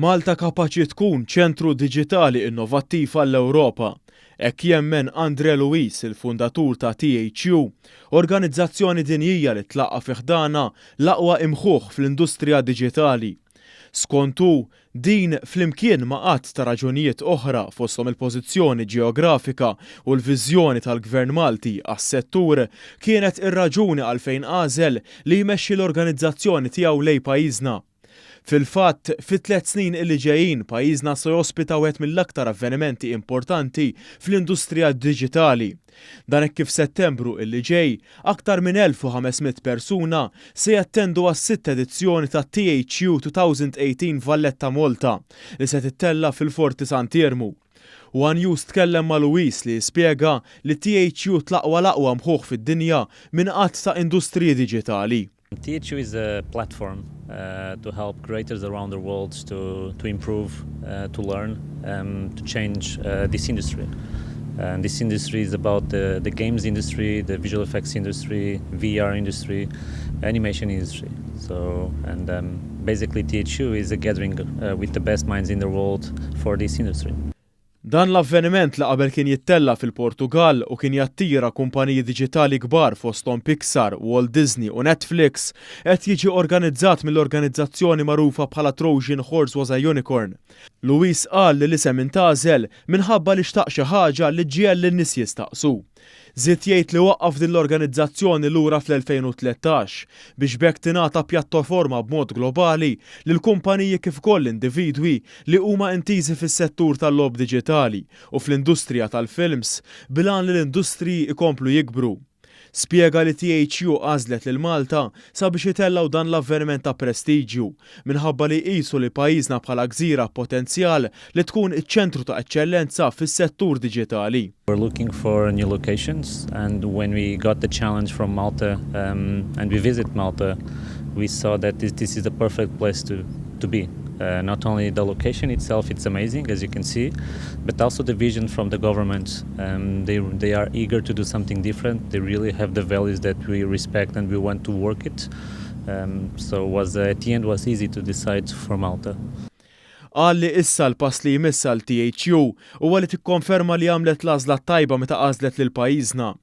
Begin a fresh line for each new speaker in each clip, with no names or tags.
Malta kapaċi tkun ċentru diġitali innovattiv għall-Ewropa. Hekk jemmen Andre Luis, il-fundatur ta' THU, organizzazzjoni dinjija li tlaqqa' fi ħdanha l-aqwa imħuħ fl-industrija diġitali. Skont hu, din flimkien ma' għadd ta' raġunijiet oħra fosthom il-pożizzjoni ġeografika u l-viżjoni tal-Gvern Malti għas-settur kienet ir-raġuni għalfejn għażel li jmexxi l-organizzazzjoni tiegħu lejn pajjiżna. Fil-fatt, fit-tliet snin illi ġejjin pajjiżna se jospita wieħed mill-aktar avvenimenti importanti fl-industrija diġitali. Dan hekk kif Settembru illi ġej, aktar minn 1,500 persuna se jattendu għas-sitt edizzjoni ta' THU 2018 Valletta Malta li se tittella fil-Forti Sant'Iermu. One News tkellem ma' Luis li spjega li THU tlaqqa' l-aqwa mħuħ fid-dinja minn għadd ta' industriji diġitali.
THU is a platform to help creators around the world to improve, to learn, to change this industry. And this industry is about the games industry, the visual effects industry, VR industry, animation industry. So, and basically THU is a gathering with the best minds in the world for this industry.
Dan l-avveniment li qabel kien jittella fil-Portugal u kien jattira kumpaniji diġitali kbar fosthom Pixar, Walt Disney u Netflix qed jiġi organizzat mill-organizzazzjoni magħrufa bħala Trojan Horse Was a Unicorn. Luis qal li l-isem intgħażel minħabba li xtaq xi ħaġa li ġġiegħel lin-nies jistaqsu. Żied jgħid li waqqaf din l-organizzazzjoni lura fl-2013 biex b'hekk tingħata pjattaforma b'mod globali lil kumpaniji kif ukoll individwi li huma intiżi fis-settur tal-logħob diġitali u fl-industrija tal-films bil-għan li l-industriji ikomplu jikbru. Spjega li THU għażlet lil Malta sabiex itellaw dan l-avveniment ta' prestiġju minħabba li jqisu li pajjiżna bħala gżira potenzjal li tkun iċ-ċentru ta' eċċellenza fis-settur diġitali.
We're looking for new locations, and when we got the challenge from Malta and we visit Malta, we saw that this is the perfect place to be. Not only the location itself, it's amazing, as you can see, but also the vision from the government. They are eager to do something different. They really have the values that we respect and we want to work it. So at the end was easy to decide for Malta.
Qal li issa l-pass li jmiss għal THU huwa li tikkonferma li għamlet l-għażla tajba meta għażlet lil pajjiżna.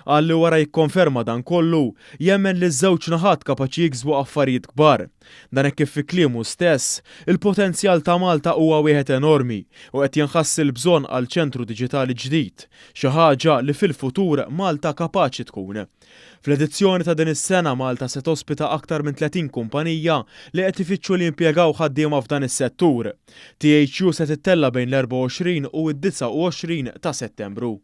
Qal li wara jikkonferma dan kollu, jemmen li ż-żewġ naħat kapaċi jiksbu affarijiet kbar. Dan hekk kif fi kliemu stess, il-potenzjal ta' Malta huwa wieħed enormi u qed jinħass il-bżonn għal ċentru diġitali ġdid, xi ħaġa li fil-futur Malta kapaċi tkun. Fl-edizzjoni ta' din is-sena Malta se tospita aktar minn 30 kumpanija li qed ifittxu li jimpjegaw ħaddiema f'dan is-settur. THU se tittella bejn l-24 u d-29 ta' Settembru.